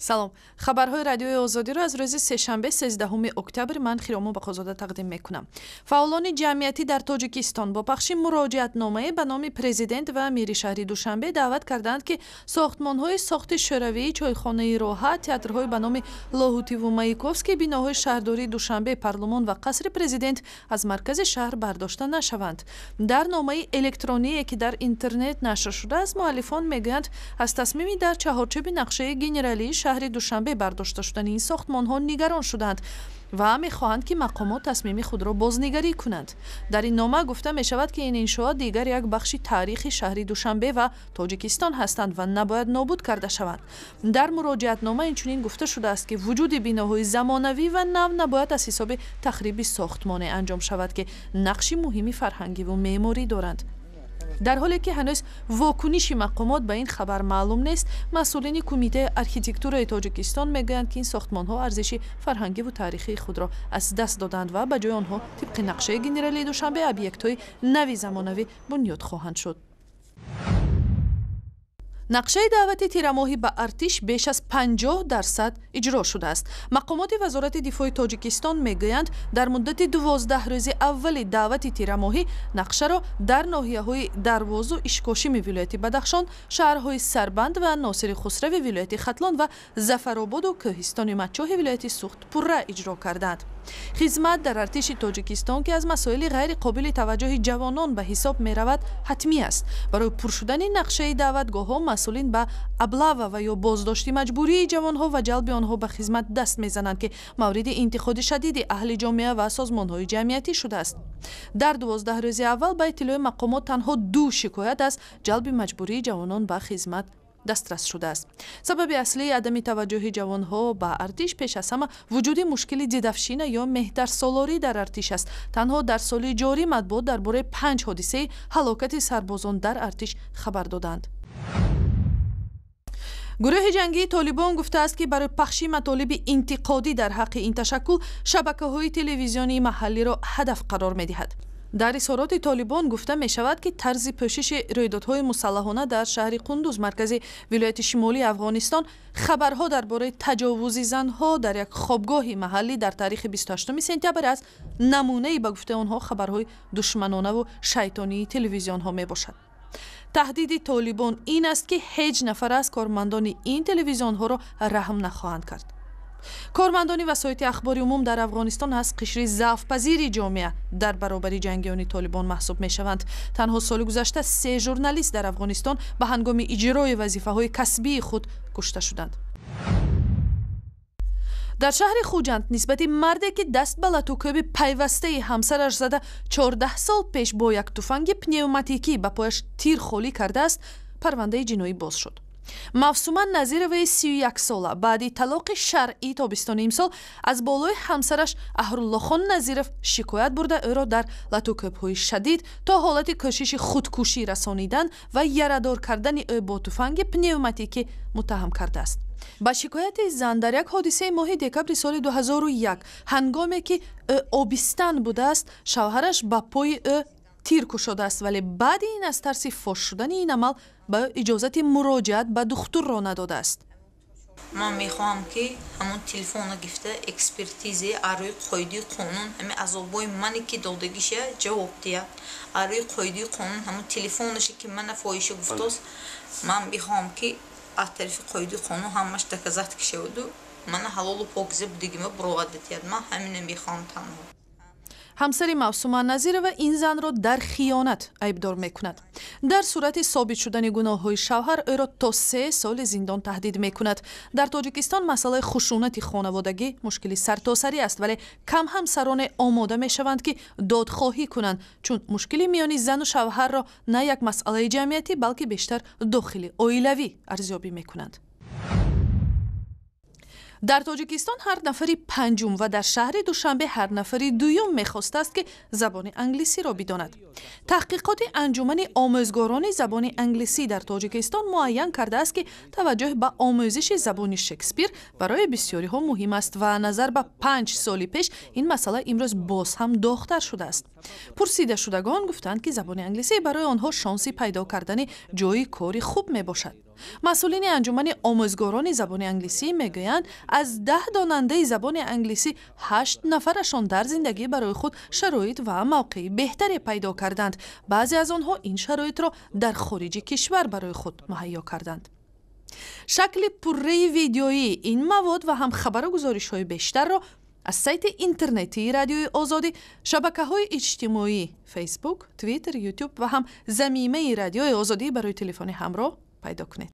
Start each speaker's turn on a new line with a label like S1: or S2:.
S1: Салом, хабарҳои Радиои Озодиро аз рӯзи сешанбе, 13 октябр, ман Хиромо Бақозода тақдим мекунам. Фаъолони ҷамъиятӣ дар Тоҷикистон бо пахши муроҷиатномае ба номи президент ва мери шаҳри Душанбе даъват кардаанд, ки сохтмонҳои сохти шӯравии чойхонаи Роҳат, театрҳои ба номи Лоҳутиву Маяковский, биноҳои шаҳрдории Душанбе, парлумон ва қасри президент аз маркази шаҳр бардошта нашаванд. Дар номаи электроние, ки дар интернет нашр шудааст, муаллифон мегӯянд, аз тасмими дар чаҳорчӯби нақшаи генералии шаҳри Душанбе бардошта шудани ин сохтмонҳо нигарон шуданд ва мехоҳанд, ки мақомот тасмими худро бознигарӣ кунанд. Дар ин нома гуфта мешавад, ки ин иншоот дигар як бахши таърихи шаҳри Душанбе ва Тоҷикистон ҳастанд ва набояд нобуд карда шаванд. Дар муроҷиатнома инчунин гуфта шудааст, ки вуҷуди биноҳои замонавӣ ва нав набояд аз ҳисоби тахриби сохтмоне анҷом шавад, ки нақши муҳими фарҳангиву меъморӣ доранд. Дар ҳоле ки ҳанӯз вокуниши мақомот ба ин хабар маълум нест, масъулини Кумитаи архитектураи Тоҷикистон мегӯянд, ки ин сохтмонҳо арзиши фарҳангиву таърихии худро аз даст доданд ва ба ҷои онҳо тибқи нақшаи генералии Душанбе объектҳои нави замонавӣ бунёд хоҳанд шуд. Нақшаи даъвати тирамоҳӣ ба артиш беш аз 50% иҷро шудааст. Мақомоти Вазорати дифои Тоҷикистон мегӯянд, дар муддати 12 рӯзи аввали даъвати тирамоҳӣ нақшаро дар ноҳияҳои Дарвозу Ишкошими вилояти Бадахшон, шаҳрҳои Сарбанд ва Носири Хусрави вилояти Хатлон ва Зафарободу кӯҳистони Матчоҳи вилояти Суғд пурра иҷро кардаанд. Хизмат дар артиши Тоҷикистон, ки аз масоили ғайриқобили таваҷҷӯҳи ҷавонон ба ҳисоб меравад, ҳатмӣ аст. Барои пур шудани нақшаи даъватгоҳҳо масъулин ба облава ва ё боздошти маҷбурии ҷавонҳо ва ҷалби онҳо ба хизмат даст мезананд, ки мавриди интиқоди шадиди аҳли ҷомеа ва созмонҳои ҷамъиятӣ шудааст. Дар 12 рӯзи аввал, ба иттилои мақомот, танҳо ду шикоят аз ҷалби маҷбурии ҷавонон ба хизмат дастрас шудааст. Сабаби аслии адами таваҷҷӯҳи ҷавонҳо ба артиш пеш аз ҳама вуҷуди мушкили дедовщина ё меҳтарсолорӣ дар артиш аст. Танҳо дар соли ҷорӣ матбуот дар бораи панҷ ҳодисаи ҳалокати сарбозон дар артиш хабар доданд. Гурӯҳи ҷангии Толибон гуфтааст, ки барои пахши матолиби интиқодӣ дар ҳаққи ин ташаккул шабакаҳои телевизионии маҳаллиро ҳадаф қарор медиҳад. Дар изҳороти Толибон гуфта мешавад, ки тарзи пӯшиши рӯйдодҳои мусаллаҳона дар шаҳри Қундуз, маркази вилояти шимолии Афғонистон, хабарҳо дар бораи таҷовузи занҳо дар як хобгоҳи маҳаллӣ дар таърихи 28 сентябр аз намунаи, ба гуфтаи онҳо, хабарҳои душманонаву шайтонии телевизионҳо мебошад. Таҳдиди Толибон ин аст, ки ҳеҷ нафар аз кормандони ин телевизионҳоро раҳм нахоҳанд кард. Кормандони васоити ахбори умум дар Афғонистон аз қишри заъфпазири ҷомеа дар баробари ҷангиёни Толибон маҳсуб мешаванд. Танҳо соли гузашта се журналист дар Афғонистон ба ҳангоми иҷрои вазифаҳои касбии худ кушта шуданд. Дар шаҳри Хуҷанд нисбати марде, ки даст ба латукӯби пайвастаи ҳамсараш зада, 14 сол пеш бо як туфанги пневматикӣ ба пояш тир холӣ кардааст, парвандаи ҷиноӣ боз шуд. Мавсума Назироваи 31-сола баъди талоқи шаръӣ тобистони имсол аз болои ҳамсараш Аҳруллохон Назиров шикоят бурда, ӯро дар латукӯбҳои шадид то ҳолати кӯшиши худкушӣ расонидан ва ярадор кардани ӯ бо туфанги пневматикӣ муттаҳам кардааст. Ба шикояти зан, дар як ҳодисаи моҳи декабри соли 2001, ҳангоме ки ӯ обистан будааст, шавҳараш ба пои ӯ тир кушодааст, вале баъди ин аз тарси фош шудани ин амал ба ӯ иҷозати муроҷиат ба духтурро надодааст.
S2: Ман мехоҳам, ки ҳамон телефонро гирифта, экспертизе аз рӯи қоидаи қонун ҳамин азобҳои мане ки додагиша ҷавоб диҳад. Аз рӯи қоидаи қонун ҳамон телефонаше, ки мана фоҳиша гуфтост, ман мехоҳам, ки аз тарафи қоидаи қонун ҳамаш доказать шаваду мана ҳалолу покиза будагима буроварда диҳад. Ман ҳамина мехоҳам танҳо.
S1: Ҳамсари Мавсума Назирова ин занро дар хиёнат айбдор мекунад. Дар сурати собит шудани гуноҳҳои шавҳар ӯро то 3 соли зиндон таҳдид мекунад. Дар Тоҷикистон масъалаи хушунати хонаводагӣ мушкили сартосарӣ аст, вале кам ҳамсароне омода мешаванд, ки додхоҳӣ кунанд, чун мушкили миёни зану шавҳарро на як масъалаи ҷамъиятӣ, балки бештар дохили оилавӣ арзёбӣ мекунанд. Дар Тоҷикистон ҳар нафари панҷум ва дар шаҳри Душанбе ҳар нафари дуюм мехостааст, ки забони англисиро бидонад. Таҳқиқоти Анҷумани омӯзгорони забони англисӣ дар Тоҷикистон муайян кардааст, ки таваҷҷӯҳ ба омӯзиши забони Шекспир барои бисёриҳо муҳим аст ва назар ба 5 соли пеш ин масъала имрӯз боз ҳам доғтар шудааст. Пурсидашудагон гуфтанд, ки забони англисӣ барои онҳо шонси пайдо кардани ҷойи кори хуб мебошад. Масъулини Анҷумани омӯзгорони забони англисӣ мегӯянд, аз 10 донандаи забони англисӣ ҳашт нафарашон дар зиндагӣ барои худ шароит ва мавқеи беҳтаре пайдо карданд. Баъзе аз онҳо ин шароитро дар хориҷи кишвар барои худ муҳайё карданд. Шакли пурраи видеоии ин мавод ва ҳам хабару гузоришҳои бештарро аз сайти интернетии Радиои Озодӣ, шабакаҳои иҷтимоӣ Фейсбук, Твиттер, Ютуб ва ҳам замимаи Радиои Озодӣ барои телефони ҳамроҳ пайдо кунед.